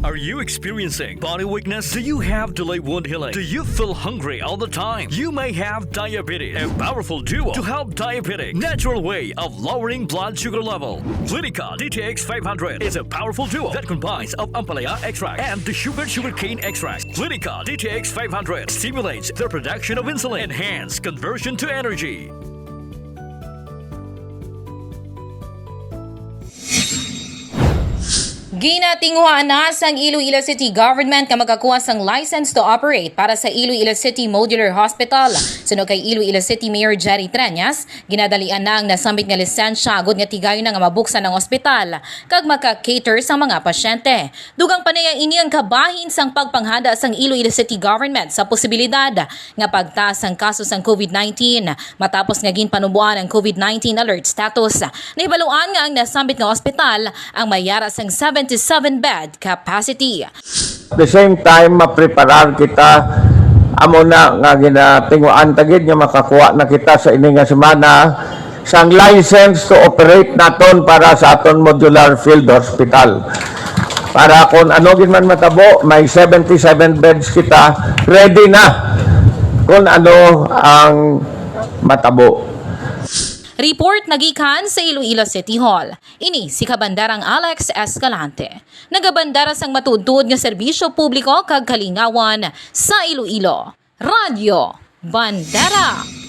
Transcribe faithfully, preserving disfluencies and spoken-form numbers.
Are you experiencing body weakness? Do you have delayed wound healing? Do you feel hungry all the time? You may have diabetes. A powerful duo to help diabetic. Natural way of lowering blood sugar level. Clinica D T X five hundred is a powerful duo that combines of ampalaya extract and the sugar sugarcane extract. Clinica D T X five hundred stimulates the production of insulin, enhance conversion to energy. Ginatinguhaan na sang Iloilo City Government nga makakuha sang license to operate para sa Iloilo City Modular Hospital. Suno kay Iloilo City Mayor Jerry Treñas, ginadalian na ang nasambit nga lisensya agod nga tigayon na nga mabuksan ang ospital kag maka-cater sa mga pasyente. Dugang pa niya, ini ang kabahin sang pagpanghanda sang Iloilo City Government sa posibilidad nga pagtaas ang kaso sang COVID nineteen matapos nga ginpanuboan ang COVID nineteen alert status. Nahibaluan nga ang nasambit nga ospital ang may yara sang seventy-seven bed capacity. At the same time, mapreparar kita, amo na nga ginatinguan ta gid nga makakuha na kita sa ini nga semana sang license to operate naton para sa aton modular field hospital. Para kung ano gid man matabo, may seventy-seven beds kita, ready na kung ano ang matabo. Report nagikan sa Iloilo City Hall. Ini si Kabandarang Alex Escalante. Nagabandara sang matuod-tuod nga serbisyo publiko kag kalingawan sa Iloilo. Radyo Bandera.